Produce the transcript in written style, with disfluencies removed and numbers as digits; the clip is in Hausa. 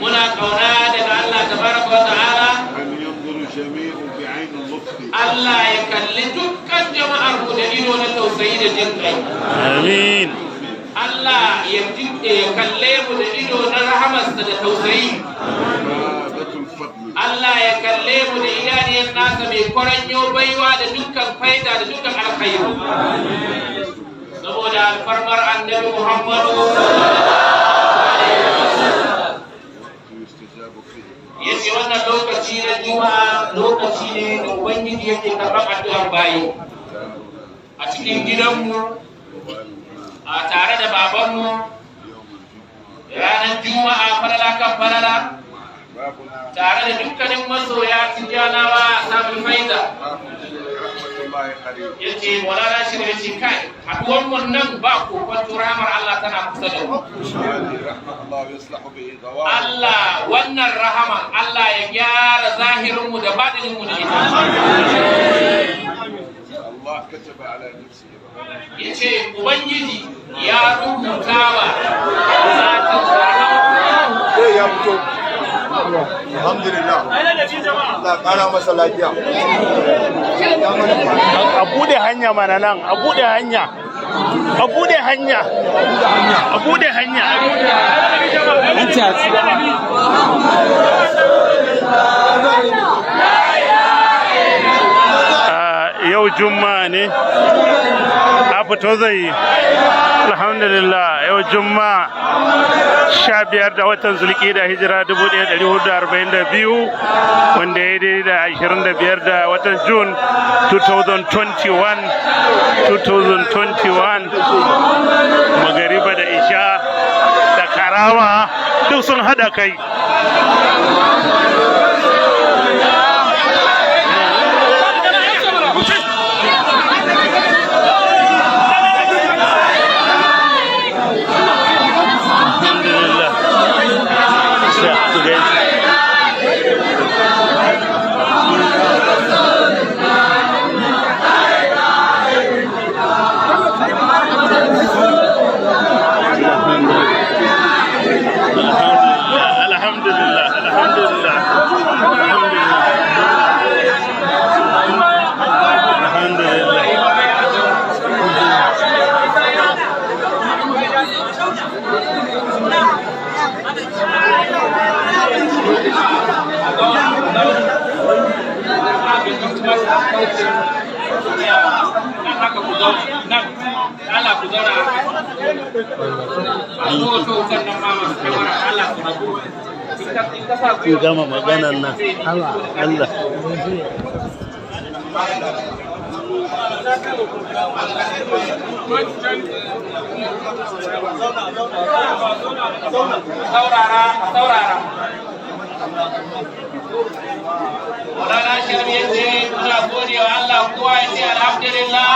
Muna kauna daga Allah tabaraka wa ta'ala أن ينظر الجميع بعين اللطف. Allah ya kalli dukkan jama'ar mu da ido na tausayi da jin kai. Amin. Allah ya kalle mu da ido na rahamarsa da tausayi. إفادة الفضل. Allah ya kalle mu da idaniyar nasa mai kwaranyo baiwa da dukkan faida da dukkan alkhairu, saboda alfarmar Annabi Muhammadu. يستجاب فيه. Yace wannan lokaci na Juma'a lokaci ne da Ubangiji yake karɓar addu'ar bayi a cikin gidanmu, a tare da babanmu, ranar Juma'a, falala kan falala, tare da dukkanin masoya Tijjanawa samun faida. رحمة الله قريب. Yace Maulana shi ne ce kai, haduwan mu nan ba kokon rahamar Allah tana kusa da mu. هذه رحمة الله يصلح به ظواهر. Allah, wannan rahama, Allah ya gyara zahirinmu da baɗininmu da ita. الله كتب على نفسه Yace Ubangiji ya rubuta wa zatin rahama. Sai ya fito. Alhamdulillah. Allah ƙara masa lafiya. A bude hanya mana nan, a bude hanya. A bude hanya. A bude hanya. An ce a Yau Juma'a ne, a fito zai yi. Alhamdulillah, yau Juma'a, 15 da watan Zulkida, hijira 1442, wanda ya daidai da 25 da watan June 2021. 2021, magariba da isha da karama duk sun hada kai. Alhamdulillah. Sai su gaishe. Alhamdulillah, alhamdulillah, alhamdulillah, alhamdulillah. Nan haka ku zauna nan, Allah ku zauna haka. A zo to sannan ma masu kamar Allah ku rabu. In ka sa Ku gama maganan nan. Allah. Saurara, a saurara. Maulana Sharif ya ce muna gode wa Allah, kowa ya ce alhamdulillah.